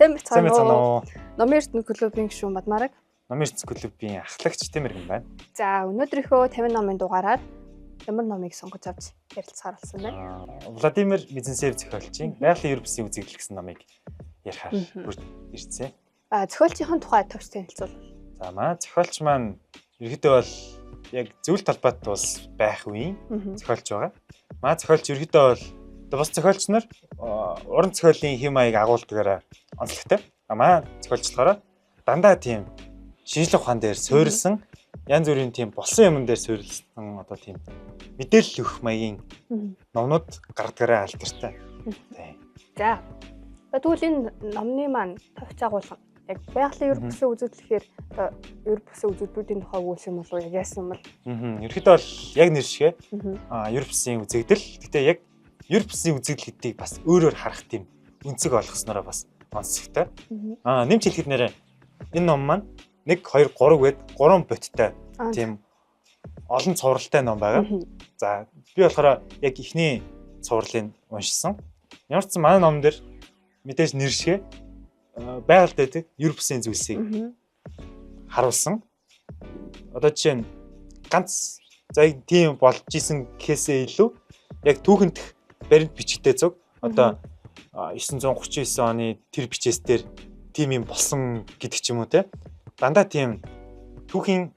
Сайн Сайн байцгаана байцгаана уу? уу? Номын Эрдэнэ клубын гишүүн Бадмараг. Номын Эрдэнэ клубын ахлагч Тэмэргэн байна. За, өнөөдрийнхөө 50 номын дугаараар ямар номыг сонгож авч ярилцахаар болсон бэ? Владимир Мизинцев зохиолчийн Байгалийн ер бусын үзэгдэл гэсэн номыг ярихаар бүрд ирсэн. Зохиолчийн тухай товч танилцуул. За, манай зохиолч маань ерөөдөө бол яг зөвлөлт талбайд улс байх үеийн зохиолч байгаа. Манай зохиолч ерөөдөө бол одоо бус зохиолч нар уран зохиолын хэм маяг агуулдгаараа онцлогтой. А манай зохиолч болохоор дандаа тийм шинжлэх ухаан дээр суурилсан, янз бүрийн тийм болсон юмн дээр суурилсан одоо тийм мэдээлэл өгөх маягийн номнууд гаргадгаараа алдартай. Тийм. За. Тэгвэл энэ номны маань товч агуулга яг байгалийн ер бусын үзэгдэл гэхээр одоо ер бусын үзэгдлүүдийн тухай өгүүлсэн юм болов уу? Яг яасан юм бол? Ерөнхийдөө бол яг нэр шигэ ер бусын үзэгдэл. Гэтэ яг ер бусын үзэгдэл гэдгийг бас өөрөөр харах тийм өнцөг олгоснороо бас онцлогтой. Нэмж хэлэхэд нэрээ энэ ном маань 1 2 3 гээд 3 боттой тийм олон цувралтай ном байгаа. За, би болохоор яг эхний цувралыг уншсан. Ямар ч сан манай ном дээр мэдээж нэр шигэ байгальд байдаг ер бусын зүйлсийг харуулсан. Одоо жишээ нь ганц за яг тийм болж исэн гэхээсээ илүү яг түүхэнтх баримт бичгтэй зүг одоо 939 оны тэр бичээс дээр тийм юм болсон гэдэг ч юм уу те. Дандаа тийм түүхийн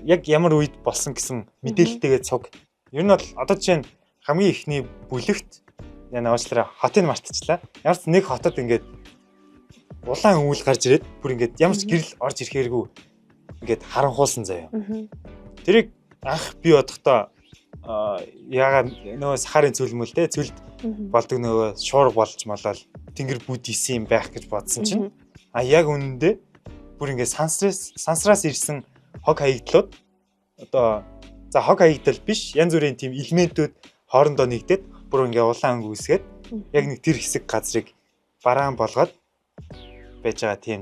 яг ямар үед болсон гэсэн мэдээлэлтэйгээ цуг. Ер нь бол одоо жишээ нь хамгийн эхний бүлэгт яна уучлаарай хотыг мартчихлаа. Ямар ч нэг хотод ингээд улаан өвөл гарч ирээд бүр ингээд ямар ч гэрэл орж ирэхээргүй ингээд харанхуулсан заяа. Тэрийг анх би бодохдоо яагаад нөгөө сахарын цөлмөл те цөлд болдог нөгөө шуурга болж молоод тэнгэр бүд исэн юм байх гэж бодсон чинь яг үнэндээ бүр ингээд сансраас ирсэн хог хаягдлууд одоо за хог хаягдал биш янз бүрийн тийм элементүүд хоорондоо нэгдээд бүр ингээд улаан өнгө үүсгээд яг нэг тэр хэсэг газрыг бараан болгоод байж байгаа тийм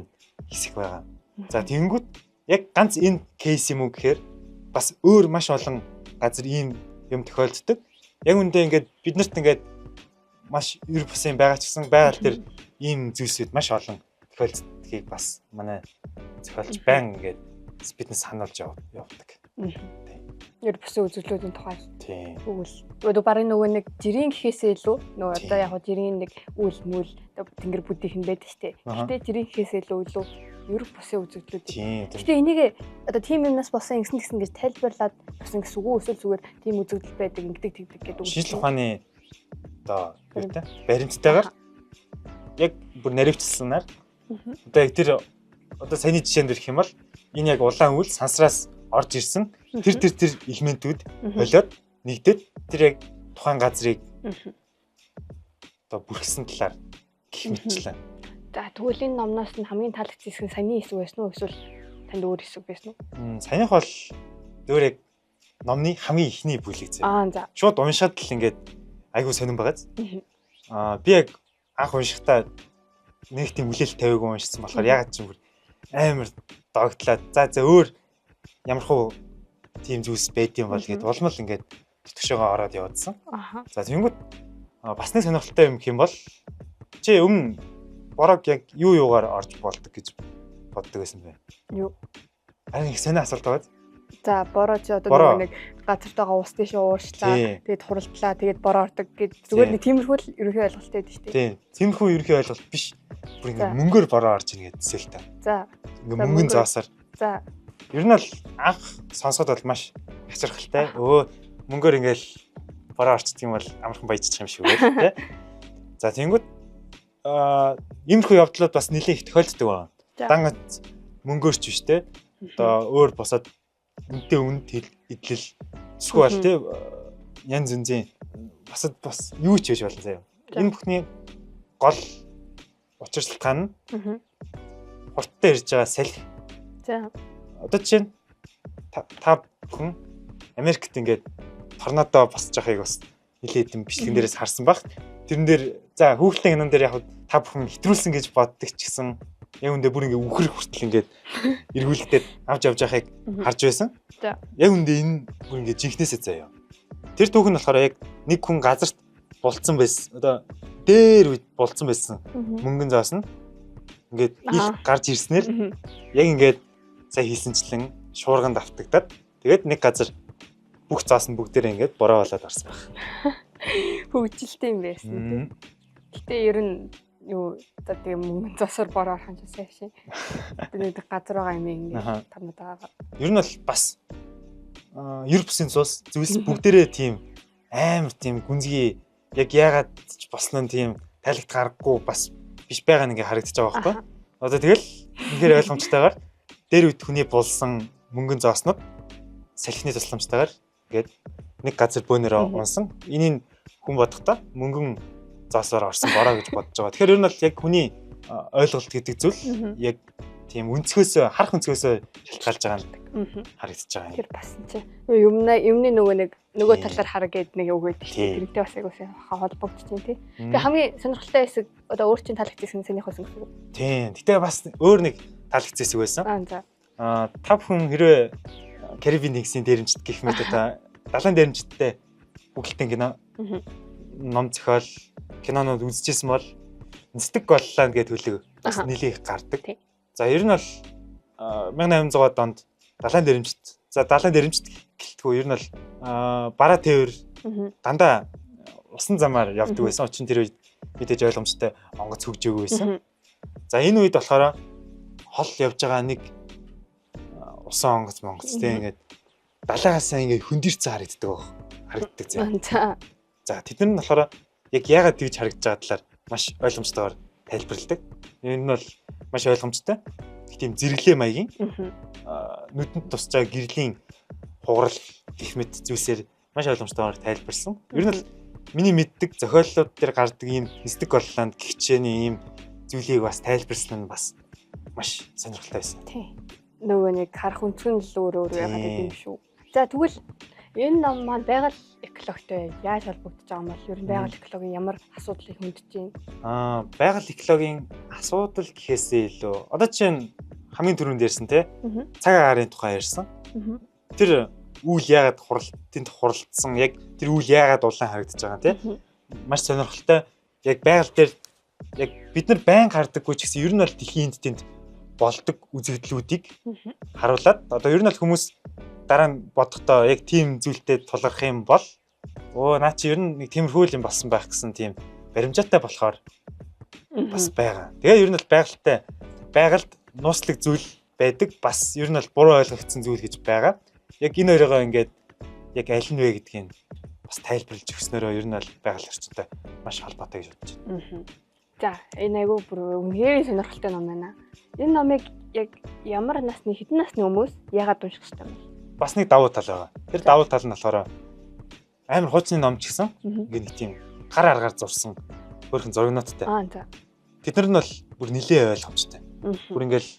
хэсэг байгаа. За, тэгэнгүүт яг ганц энэ кейс юм уу гэхээр бас өөр маш олон газар ийм юм тохиолддог. Яг үндэ ингээд бид нарт ингээд маш ер бусын байгаа ч гэсэн байгаль дээр ийм зүйлсүүд маш олон тохиолддгийг бас манай зохиолч байн ингээд биднес сануулж явдаг. Ер бусын үзэгдлүүдийн тухай өгвөл. Одоо барын нөгөө нэг жирийн гэхээсээ илүү нөгөө одоо яг хөө жирийн нэг үйл мүл тэнгэр бүдийнх нь байдаг штэ. Гэхдээ жирийн гэхээсээ илүү ер бусын үзэгдлүүд. Гэхдээ энийг одоо тийм юмнаас болсон ингэсэн тэгсэн гэж тайлбарлаад болсон гэсэн үг үү? Эсвэл зүгээр тийм үзэгдэл байдаг ингэдэг тэгдэг гэдэг үг. Шинжлэх ухааны одоо юутай баримттайгаар яг бүр наривчлсанаар одоо яг тэр одоо саяны жишээн дээр гэх юм бол энэ яг улаан үйл сансраас орж ирсэн тэр элементүүд холиод нэгдээд тэр яг тухайн газрыг одоо бүрхсэн талаар гэх мэтчлээ. За, тэгвэл энэ номноос нь хамгийн таалагдсан хэсэг нь саяны хэсэг байсан уу эсвэл танд өөр хэсэг байсан уу? Саяных бол өөр яг номны хамгийн эхний бүлэг зэ. За. Шууд уншаад л ингээд айгүй сонирн байгааз. Би яг анх уншихдаа нэг тийм хүлээлт тавиагүй уншсан болохоор ягаад ч юм бүр амар догтлаад за өөр ямар хуу тийм зүйлс байд юм бол гэд улмал ингээд тотгошоогоо ороод явуулсан. За, тэгэнгүүт бас нэг сонирхолтой юм гэх юм бол чи өмнө борог яг юу юугаар орж болдог гэж боддог байсан бэ? Юу? Харин их сонио асуулт байгаа. За, бороо чи одоо нөгөө нэг газартайгаа ус тийш ууршлаа, тэгээд хуралдлаа, тэгээд бороо ордог гэж зүгээр нэг тиймэрхүү л ерөнхий ойлголттой байдаг шүү дээ. Тийм. Тиймэрхүү ерөнхий ойлголт биш. Бүр ингээд мөнгөөр бороо орж ийн гэдсэн л та. За. Ингээд мөнгөн зоосоор. За. Ер нь бол анх сонсоход бол маш хачирхалтай. Мөнгөөр ингээд бороо орчдөг юм бол амархан баяжчих юм шиг үү те. За, тэгэнгүүт иймэрхүү явдлууд бас нэлээд их тохиолддог байна. Дан мөнгөөр ч биш те. Одоо өөр босоод үнэтэй үнэт эдлэл эсвэл те янз янзын бас юу ч хийж болно заяа. Энэ бүхний гол учир шалтгаан нь хурдтай ирж байгаа салхи. За. Одоо жишээ нь та бүхэн Америкт ингээд торнадо босч байгааг бас нэлээд хэдэн бичлэгэн дээрээс харсан баг. Тэрэн дээр за хүүхэлдэйн кинон дээр яг та бүхэн хэтрүүлсэн гэж боддог ч гэсэн яг үндэ бүр ингээд үхэр хүртэл ингээд эргүүлэгдээд авч явж байгааг харж байсан. Яг үндэ энэ бүр ингээд жинхнээсээ заяа. Тэр түүх нь болохоор яг нэг хүн газарт булцсан байсан. Одоо дээр үед булцсан байсан. Мөнгөн зоос нь Ингээд ил гарч ирснээр яг ингээд сая хийсэнчлэн шуурганд автагдаад тэгээд нэг газар бүх зоос нь бүгдээрээ ингээд бороо болоод орсон байх. Хөгжилтэй юм байсан тийм. Гэтэ ер нь юу одоо тийм мөнгөн зоосоор бороо орох юм чи сайн шин. Одоо нэг газар байгаа юм ингээд тамнаад байгаа. Ер нь бол бас ер бусын цус зүйлс бүгдээрээ тийм амар тийм гүнзгий яг яагаад ч босно нь тийм тайлэгт гаргагүй бас биш байгаа нэг харагдаж байгаа байхгүй. Одоо тэгэл үнэхээр ойлгомжтойгоор дээр үед хүний булсан мөнгөн зооснод салхины тусламжтайгаар ингээд нэг газар бөөнөрөө унсан. Энийг хүн бодохдоо мөнгөн зоосоор орсон бороо гэж бодож байгаа. Тэгэхээр ер нь бол яг хүний ойлголт гэдэг зүйл яг тийм өнцгөөсөө харах өнцгөөсөө шалтгаалж байгаа нь харагдаж байгаа юм. Тэр бас чи юмны нөгөө нэг нөгөө талаар хар гээд нэг үг байдаг шүү. Тэрнтэй бас айгуу сайн холбогдож чинь тий. Тэгээ хамгийн сонирхолтой хэсэг одоо өөр чинь таалагдсан санийх байсан гэсэн үг. Тийм. Гэтэ бас өөр нэг таалагдсан хэсэг байсан. Аа за. Аа та бүхэн хэрвээ Карибын тэнгисийн дээрэмчт гэх мэт одоо далайн дээрэмчттэй бүгэлтэн кино ном зохиол кинонууд үзчихсэн бол Нисдэг Голланд гэдэг төлөв бас нэлээх их гардаг. За ер нь бол 1800-аад онд далайн дээрэмчт за далайн дээрэмчт гэлтгүй ер нь бол бараа тээвэр дандаа усан замаар явдаг байсан. Учир нь тэр үед мэдээж ойлгомжтой онгоц хөгжөөгүй байсан. За энэ үед болохоор хол явж байгаа нэг усан онгоц монгоц тийм ингээд далайгаасаа ингээд хөндөрцөн харагддаг байх. Харагддаг зэ. За тэд нар нь болохоор яг яагаад тэгж харагдаж байгаа талаар маш ойлгомжтойгоор тайлбарладаг. Энэ нь бол маш ойлгомжтой. Тийм зэрэглээ маягийн нүдэнд тусч байгаа гэрлийн хугарал гэх мэт зүйлсээр маш ойлгомжтойгоор тайлбарсан. Ер нь бол миний мэддэг зохиоллууд дээр гардаг ийм Нисдэг Голланд гихчээний ийм зүйлийг бас тайлбарсан нь бас маш сонирхолтой байсан. Тийм. Нөгөө нэг харах өнцгөн л өөр өөр яагаад гэдэм юм шүү. За тэгвэл энэ ном маань байгаль экологтой яаж холбогдож байгаа юм бол ер нь байгаль экологийн ямар асуудлыг хөндөж байна? Аа, байгаль экологийн асуудал гэхээсээ илүү одоо чинь хамгийн түрүүнд ярьсан те цаг агаарын тухай ярьсан. Тэр үйл яагаад хуралдтынд хуралдсан яг тэр үйл яагаад улаан харагдаж байгаа те маш сонирхолтой. Яг байгаль дээр яг бид нар байн гардаггүй ч гэсэн ер нь бол дэлхийн энд тэнд болдог үзэгдлүүдийг харуулад одоо ер нь бол хүмүүс дараа нь бодохдоо яг тийм зүйлтэй тулгарх юм бол өө наа чи ер нь нэг тиймэрхүү юм болсон байх гэсэн тийм баримжаатай болохоор бас байгаа. Тэгээ ер нь бол байгальтай байгальд нууцлаг зүйл байдаг. Бас ер нь бол буруу ойлгогдсон зүйл гэж байгаа. Яг энэ хоёроо ингээд яг аль нь вэ гэдгийг бас тайлбарлаж өгснөөрөө ер нь бол байгаль орчинтой маш холбоотой гэж бодож байна. За энэ айгүй бүр үнэхээр сонирхолтой ном байна. Энэ номыг яг ямар насны хэдэн насны хүмүүс яагаад унших ёстой юм бэ? Бас нэг давуу тал байгаа. Тэр давуу тал нь болохоор амар хуучны ном ч гэсэн ингээ нэг тийм гар аргаар зурсан хөөрхөн зурагнуудтай. Аа за. Тэд нар нь бол бүр нэлээд ойлгомжтой. Бүр ингээл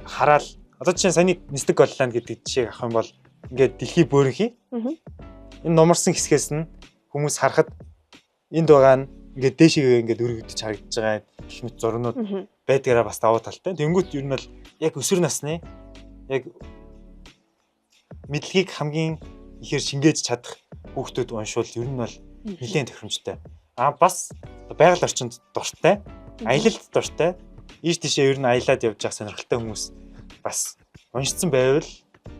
хараал одоо жишээ нь саяны Нисдэг Голланд гэдэг жишээг авах юм бол ингээд дэлхий бөөрөнхий. Энэ нумарсан хэсгээс нь хүмүүс харахад энд байгаа нь ингээд дээшээ ингээд өргөдөж харагдаж байгаа гэх мэт зургнууд байдгаараа бас давуу талтай. Тэнгүүт ер нь бол яг өсвөр насны яг мэдлэгийг хамгийн ихээр шингээж чадах хүүхдүүд уншвал ер нь бол нэлээд тохиромжтой. Аа бас байгаль орчинд дуртай, аялалд дуртай, ийш тийшээ ер нь аялаад явж байгаа сонирхолтой хүмүүс бас уншсан байвал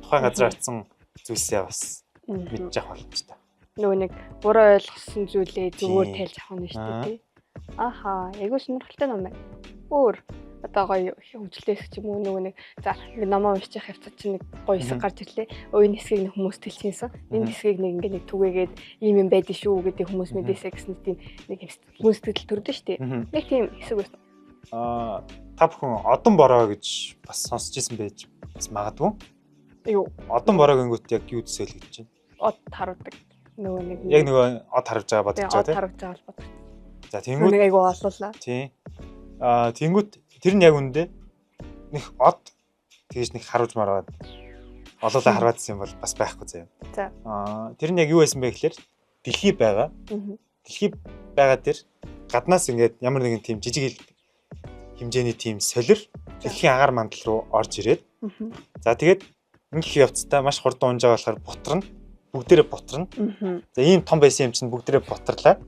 тухайн газар очсон зүйлсээ бас мэдчих боломжтой. Нөгөө нэг буруу ойлгосон зүйлээ зөвөр тайлж авах нь шүү дээ тий. Ахаа, айгүй сонирхолтой ном байна. Өөр одоо гоё хөгжилтэй хэсэг ч юм уу нөгөө нэг за ингээ номоо уншиж явах явцад чинь нэг гоё хэсэг гарч ирлээ. Өө энэ хэсгийг нэг хүмүүс тэлчихсэн. Энэ хэсгийг нэг ингээ нэг түгээгээд ийм юм байдэн шүү гэдэг хүмүүс мэдээсэй гэсэн тийм нэг хүн сэтгэл төрдөн шүү дээ. Нэг тийм хэсэг байсан. Аа та бүхэн одон бороо гэж бас сонсч ирсэн байж бас магадгүй. Юу? Одон бороо гингүүт яг юу төсөөлөгдөж байна? Од харуулдаг. Нөгөө нэг яг нөгөө од харуулж байгаа бодож байгаа тийм. Од харуулж байгаа бодож. За тэнгүүт нэг айгу олуулаа. Тийм. Аа тэнгүүт тэр нь яг үндэ нэг од тэгж нэг харуулж мараад олуулаа харваадсан юм бол бас байхгүй заяа. За. Аа тэр нь яг юу байсан бэ гэхээр дэлхий байгаа. Дэлхий байгаа тэр гаднаас ингээд ямар нэгэн тийм жижиг хэмжээний тийм солир дэлхийн агаар мандал руу орж ирээд. За тэгээд ингэх явцдаа маш хурдан унж байгаа болохоор бутарна. Бүгдээрээ бутарна. За ийм том байсан юм чинь бүгдээрээ бутарлаа.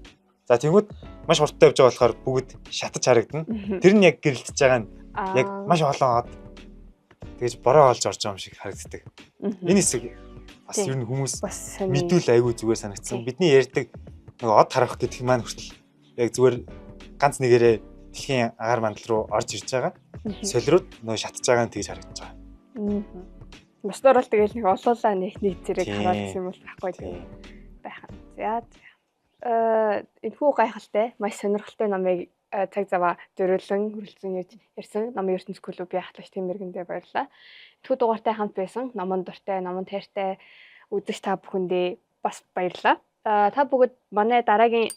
За тэнгүүд маш хурдтай явж байгаа болохоор бүгд шатаж харагдана. Тэр нь яг гэрэлтэж байгаа нь Яг маш олон од тэгэж бороо олж орж байгаа юм шиг харагддаг. Энэ хэсэг бас ер нь хүмүүс мэдүүл айгүй зүгээр санагдсан. Бидний ярьдаг нөгөө од харах гэдэг маань хүртэл яг зүгээр ганц нэгээрээ дэлхийн агаар мандал руу орж ирж байгаа. Солирууд нөгөө шатж байгаа нь тэгж харагдаж байгаа. Бусдаар бол тэгэл нэг олуулаа нэг нэг зэрэг хараалсан юм бол байхгүй байх. За. Энэхүү гайхалтай, маш сонирхолтой номыг цаг зав зориулан хүрэлцэн ирж ярьсан Номын ертөнц клубын ахлагч Тэмэргэндээ баярлалаа. Энэхүү дугаартай хамт байсан номон дуртай, номон тайртай үзэгч та бүхэндээ бас баярлалаа. Та бүгд манай дараагийн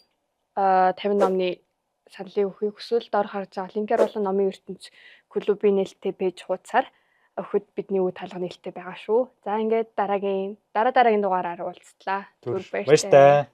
50 номны саналыг өгөхийг хүсвэл дор харж байгаа линкээр болон Номын ертөнц клубын нээлттэй пэйж хуудасаар өгөхөд бидний үе талга нээлттэй байгаа шүү. За ингээд дараагийн дараа дараагийн дугаараар уулзлаа. Түр баяртай.